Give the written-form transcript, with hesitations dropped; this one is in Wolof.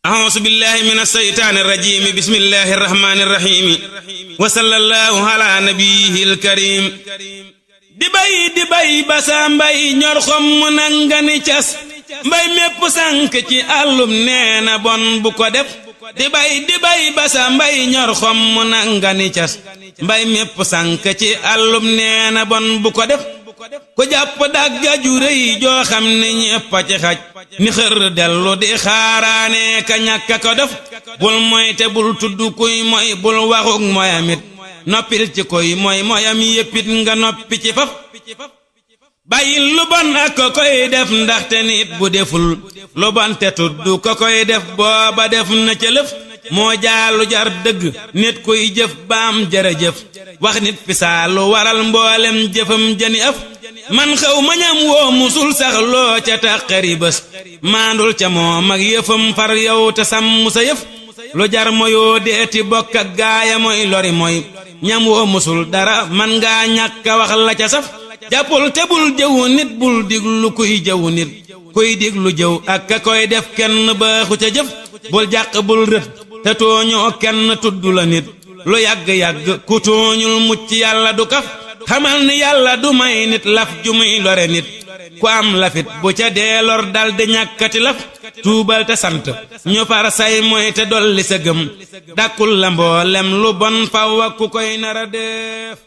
أعوذ بالله من الشيطان الرجيم بسم الله الرحمن الرحيم وصلى الله على نبيه الكريم di bay basa mbay ñor xom mu nangani cas mbay mépp sànk ci àllum neena bon bu ko def di bay basa mbay ñor xom mu nangani cas mbay mépp sànk ci àllum neena bon bu ko def ku jàpp dàgga ju rëy joo xam ne ñépp a ci xaj ni xër dellu di xaaraane ka ñàkk ko def bul moy te bul tudd kuy moy bul waxuk moyamit noppil ci koy moy moyam yéppit nga noppi ci faf bàyyil lu bon ak ko koy def ndaxte nit bu deful lu bon te tudd ko koy def booba def na ca lëf moo jaalu jar dëgg nit kuy jëf baam jërëjëf wax nit fi saa lu waral mboolem jëfam jëni ëf man xaw ma ñam woo musul sax loo ca taqari bés maandul ca moom ak yëfam far yow te sàmm sa yëf lu jar moyoo deeti bokk ak gaaya mooy lori mooy ñam woo musul dara man ngaa ñàkk a wax la ca saf jàppul te bul jëwu nit bul diglu kuy jëwu nit kuy diglu jëw ak ka koy def kenn baaxu ca jëf bul jàq bul rët te tooñoo kenn tudd la nit lu yàgg-yàgg ku tooñul mucc yàlla du kaf xamal ni yàlla du may nit laf ju muy lore nit ku am lafit bu ca dee lor dal di ñàkkati laf tuubal te sant ñu far say mooy te dolli sa gëm dàkkul la mboolem lu bon faw ak ku koy nara def